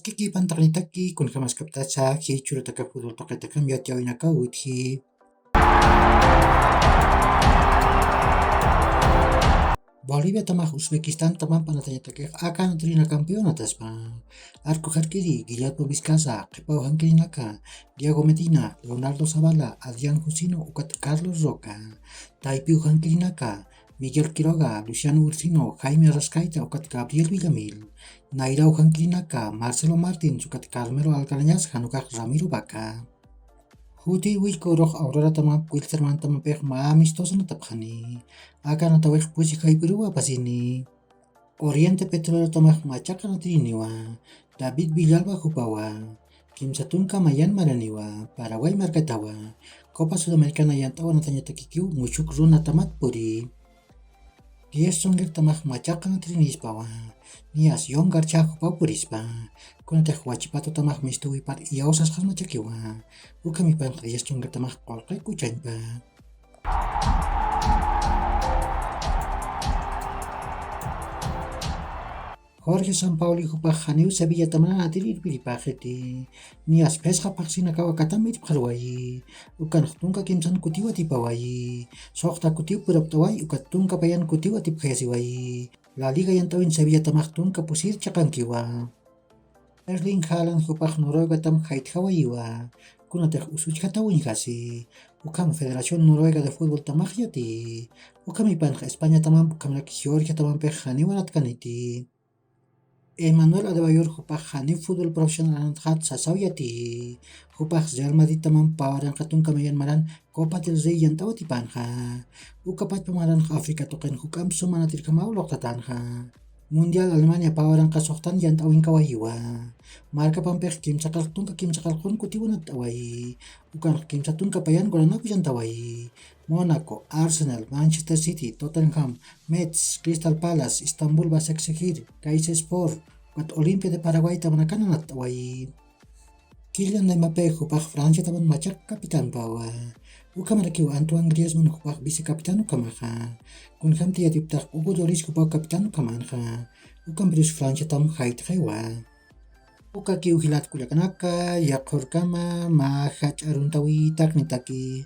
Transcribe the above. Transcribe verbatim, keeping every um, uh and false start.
Kiki pantaqnitaki, kunjamaskaptasa jichhurutaka fútbol taqitakampi yatiyawinaka utji. Boliviatamax Uzbekistantaman panatañatakix aka anatirina campeonataspa. Arco jarkiri Guillermo Vizcaza, qhipaw jankirinaka Diego Medina, Leonardo Zavala, Adrián Jusino ukat Carlos Roca. Taypiw jankirinaka Miguel Quiroga, Luciano Ursino, Jaime Arrascaita ukat Gabriel Villamil. Nayraw jankirinaka Marcelo Martins ukat Carmelo Alcarañas, jan ukax Ramiro Vaca. Juti willka urux Auroratamamp Wilstermantamapix mä amistosanatapxani. Akanatawix pusi jayp'iruw apasini. Oriente Petroleotamax machaqanatiriniwa, David Villalba jupawa. Kimsa tunka mayan maraniwa, Paraguay markatawa. Copa Sudamericana yant'awanatañatakikiw muchuk runatamat puri. Diez Songertamax machaqanatirinispawa. Niyas John García jupaw purispa. Kunatix Huachipatotamax mistuwipar iyawsasxasmachakiwa. Ukhamipanx Diez Songertamax qullqi kuchañpa. Jorge Sampaoli jupax janiw Sevillataman anatir irpiripaxiti. Niyas phisqa phaxsinakaw akatam irpxarwayi. Ukanx tunka kimsan kutiw atipawayi. Suxta kutiw purapt'awayi, ukat tunka payan kutiw atipxayasiwayi. La Liga yant'awin Sevillatamanx tunka pusir chiqankiwa. Erling Haaland jupax Noruegatam jaytjawayiwa. Kunatix usuchjataw uñjasi. Ukham Federación Noruega de Fútboltamax yati. Ukhamipanx Españataman, ukhamrak Georgiatamampix janiw anatkaniti. Emmanuel Adebayor jupax janiw fútbol profesional anatxat sasaw yati. Jupax Real Madridtamamp pä waranqa tunka mayan maran Copa del Rey yant'aw atipanxa. Uka pachpa maranx África tuqin juk'amp sum anatirjamaw luqtatänxa. Mundial Alemania pä waranqa suxtan yant'awinkawayiwa. Markapampix kimsa qarq tunka kimsa qarqun kutiw anatt'awayi. Ukanx kimsa tunka payan golanak llant'awayi. Mónaco, Arsenal, Manchester City, Tottenham, Metz, Crystal Palace, Istanbul Basaksehir, Kayserispor, ukat Olimpia de Paraguaytam anakan anatt'awayi. Kylian Mbappé jupax Franciataman machaq capitánpawa. Ukhamarakiw Antoine Griezmann jupax vicecapitán ukhamaxa. Kunjamti yatiptax Hugo Lloris jupaw capitán ukhamanxa. Ukampirus Franciatam jaytxiwa. Ukakiw jilat kullakanaka, yaqhurkama mä jach'a aruntawitaqnitaki.